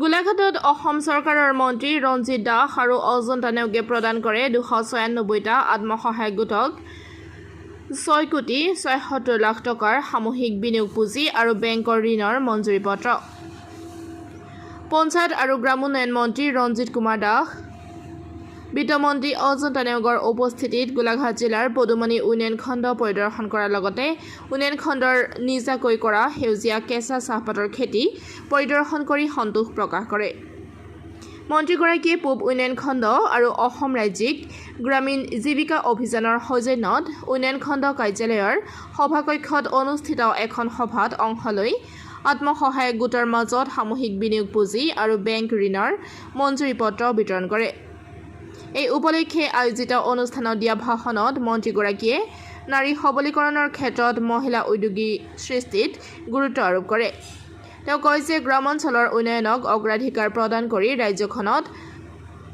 গোলাঘাটত অসম চৰকাৰৰ মন্ত্ৰী ৰঞ্জিত দাস আৰু অজন্তা নেওগে প্ৰদান কৰে 296টা আত্মসহায়ক গোটক 6 কোটি 76 লাখ টকাৰ সামূহিক বিনিয়োগ পুঁজি আৰু বেংকৰ ঋণৰ মঞ্জুৰি পত্ৰ। পঞ্চায়ত আৰু গ্ৰামোন্নয়ন মন্ত্ৰী ৰঞ্জিত কুমাৰ দাস, বিত্তমন্ত্ৰী অজন্তা নেওগৰ উপস্থিতিত গোলাঘাট জিলাৰ পদুমণি উন্নয়ন খণ্ড পৰিদৰ্শন কৰাৰ লগতে উন্নয়ন খণ্ডৰ নিজাকৈ কৰা সেউজীয়া কেঁচা চাহপাতৰ খেতি পৰিদৰ্শন কৰি সন্তোষ প্ৰকাশ কৰে। মন্ত্ৰীগৰাকীয়ে পূব উন্নয়ন খণ্ড আৰু অসম ৰাজ্যিক গ্ৰামীণ জীৱিকা অভিযানৰ সৌজন্যত উন্নয়ন খণ্ড কাৰ্যালয়ৰ সভাকক্ষত অনুষ্ঠিত এখন সভাত অংশ লৈ আত্মসহায়ক গোটৰ মাজত সামূহিক বিনিয়োগ পুঁজি আৰু বেংক ঋণৰ মঞ্জুৰি পত্ৰ বিতৰণ কৰে। এই উপলক্ষে আয়োজিত অনুষ্ঠানত দিয়া ভাষণত মন্ত্ৰীগৰাকীয়ে নাৰী সবলীকৰণৰ ক্ষেত্ৰত মহিলা উদ্যোগী সৃষ্টিত গুৰুত্ব আৰোপ কৰে। তেওঁ কয় যে গ্ৰামাঞ্চলৰ উন্নয়নক অগ্ৰাধিকাৰ প্ৰদান কৰি ৰাজ্যখনত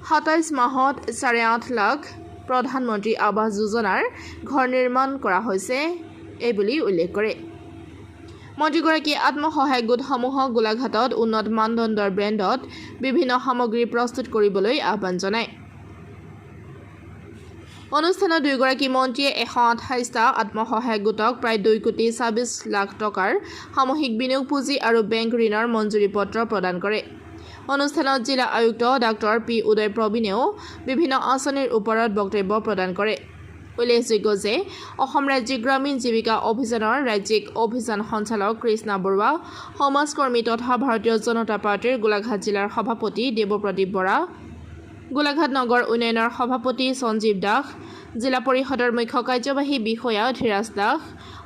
27 মাহত 8.5 লাখ প্ৰধানমন্ত্ৰী আৱাস যোজনাৰ ঘৰ নিৰ্মাণ কৰা হৈছে এইবুলি উল্লেখ কৰে। মন্ত্ৰীগৰাকীয়ে আত্মসহায়ক গোটসমূহক গোলাঘাটত উন্নত মানদণ্ডৰ ব্ৰেণ্ডত বিভিন্ন সামগ্ৰী প্ৰস্তুত কৰিবলৈ আহ্বান জনায়। অনুষ্ঠানত দুয়োগৰাকী মন্ত্ৰীয়ে 128টা আত্মসহায়ক গোটক প্ৰায় 2 কোটি 26 লাখ টকাৰ সামূহিক বিনিয়োগ পুঁজি আৰু বেংক ঋণৰ মঞ্জুৰি পত্ৰ প্ৰদান কৰে। অনুষ্ঠানত জিলা আয়ুক্ত ডাঃ পি উদয় প্ৰবীণেও বিভিন্ন আঁচনিৰ ওপৰত বক্তব্য প্ৰদান কৰে। উল্লেখযোগ্য যে অসম ৰাজ্যিক গ্ৰামীণ জীৱিকা অভিযানৰ ৰাজ্যিক অভিযান সঞ্চালক কৃষ্ণা বৰুৱা, সমাজকৰ্মী তথা ভাৰতীয় জনতা পাৰ্টীৰ গোলাঘাট জিলাৰ সভাপতি দেৱপ্ৰদীপ বৰা, গোলাঘাট নগৰ উন্নয়নৰ সভাপতি সঞ্জীৱ দাস, জিলা পৰিষদৰ মুখ্য কাৰ্যবাহী বিষয়া ধীৰাজ দাস,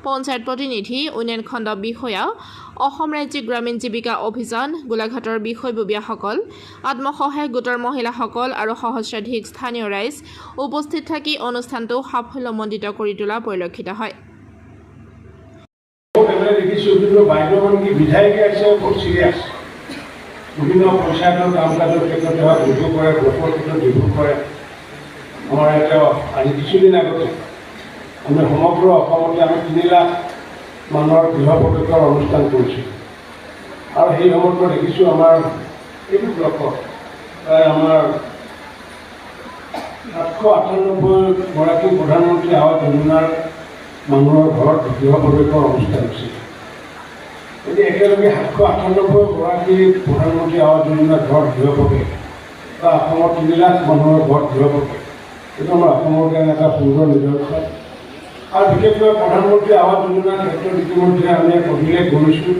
পঞ্চায়ত প্ৰতিনিধি, উন্নয়ন খণ্ড বিষয়া, অসম ৰাজ্যিক গ্ৰামীণ জীৱিকা অভিযান গোলাঘাটৰ বিষয়ববীয়াসকল, আত্মসহায়ক গোটৰ মহিলাসকল আৰু সহস্ৰাধিক স্থানীয় ৰাইজ উপস্থিত থাকি অনুষ্ঠানটো সাফল্যমণ্ডিত কৰি তোলা পৰিলক্ষিত হয়। একেবাৰে দেখিছোঁ, কিন্তু বাইদেউ মানে কি, বিধায়িকা হিচাপে বহুত চিৰিয়াছ। বিভিন্ন পঞ্চায়তৰ কাম কাজৰ ক্ষেত্ৰতে হওক, ৰিভিউ কৰে, ব্লকৰ ক্ষেত্ৰত ৰিভিউ কৰে। আমাৰ ইয়াতে আজি কিছুদিন আগতে আমি সমগ্ৰ অসমতে আমি 3 লাখ মানুহৰ গৃহ প্ৰৱেশৰ অনুষ্ঠান কৰিছিলোঁ আৰু সেই সময়ত মই দেখিছোঁ, আমাৰ এইটো ব্লকত প্ৰায় আমাৰ 798 গৰাকী প্ৰধানমন্ত্ৰী আৱাস যোজনাৰ মানুহৰ ঘৰত গৃহ প্ৰৱেশৰ অনুষ্ঠান হৈছিল। গতিকে একেলগে 798 গৰাকী প্ৰধানমন্ত্ৰী আৱাস যোজনাৰ ঘৰত গৃহ প্ৰৱেশ বা অসমত 3 লাখ মানুহৰ ঘৰত গৃহ প্ৰৱেশ, এইটো আমাৰ অসমৰ কাৰণে এটা সুন্দৰ নিদৰ্শন। আৰু বিশেষকৈ প্ৰধানমন্ত্ৰী আৱাস যোজনাৰ ক্ষেত্ৰত ইতিমধ্যে আমি এক অভিলেখ গঢ়িছোঁ।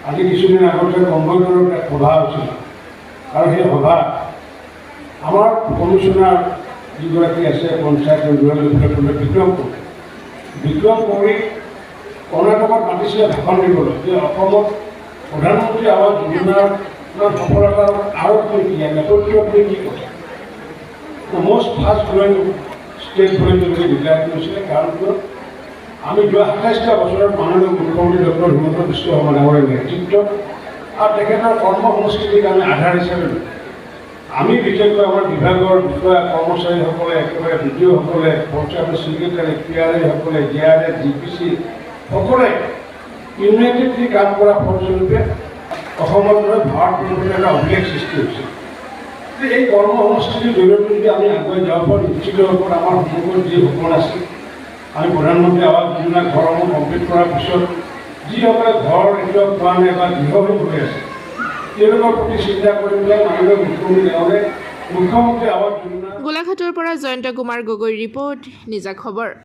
আজি কিছুদিন আগতে কম্বৈগড়ত এক সভা হৈছিল আৰু সেই সভাত আমাৰ কমিশ্যনাৰ যিগৰাকী আছে, panchayat and rural development, Vikram Kauri, Vikram কৌৰীক কৰ্ণাটকত মাতিছিলে ভাষণ দিবলৈ যে অসমত প্ৰধানমন্ত্ৰী আৱাস যোজনাৰ সফলতাৰ আঁৰত কি, নেপথ্যত কি কথা। মষ্ট ফাষ্ট গ্ৰয়িং ষ্টেট বুলি তেওঁলোকে ডিক্লেয়াৰ কৰিছিলে। কাৰণ কিয়, আমি যোৱা 27টা বছৰত মাননীয় মুখ্যমন্ত্ৰী ডক্টৰ হিমন্ত বিশ্ব শৰ্মা ডাঙৰীয়াৰ নেতৃত্বত আৰু তেখেতৰ কৰ্ম সংস্কৃতিক আমি আধাৰ হিচাপে লৈ আমি বিশেষকৈ আমাৰ বিভাগৰ বিষয়া কৰ্মচাৰীসকলে, একেবাৰে বি ডি অ'সকলে, পঞ্চায়তৰ ছেক্ৰেটাৰী, পি আৰ এসকলে, J R A, G P C সকলোৱে ইউনাইটেডলি কাম কৰাৰ ফলস্বৰূপে অসমত নহয়, ভাৰতবৰ্ষত এটা অভিলেখ সৃষ্টি হৈছে। এই কৰ্ম সংস্কৃতিৰ জৰিয়তে যদি আমি আগুৱাই যাব পাৰোঁ, নিশ্চিত ৰূপত আমাৰ সন্মুখত যি সপোন আছে, আমি প্ৰধানমন্ত্ৰী আৱাস যোজনা ঘৰসমূহ কমপ্লিট কৰাৰ পিছত যিসকলে ঘৰ এতিয়াও পোৱা নাই বা গৃহহীন হৈ আছে, তেওঁলোকৰ প্ৰতি চিন্তা কৰি পেলাই মাননীয় মুখ্যমন্ত্ৰী ডাঙৰীয়াই মুখ্যমন্ত্ৰী আৱাস যোজনা গোলাঘাটৰ পৰা জয়ন্ত কুমাৰ গগৈৰ ৰিপৰ্ট, নিজা খবৰ।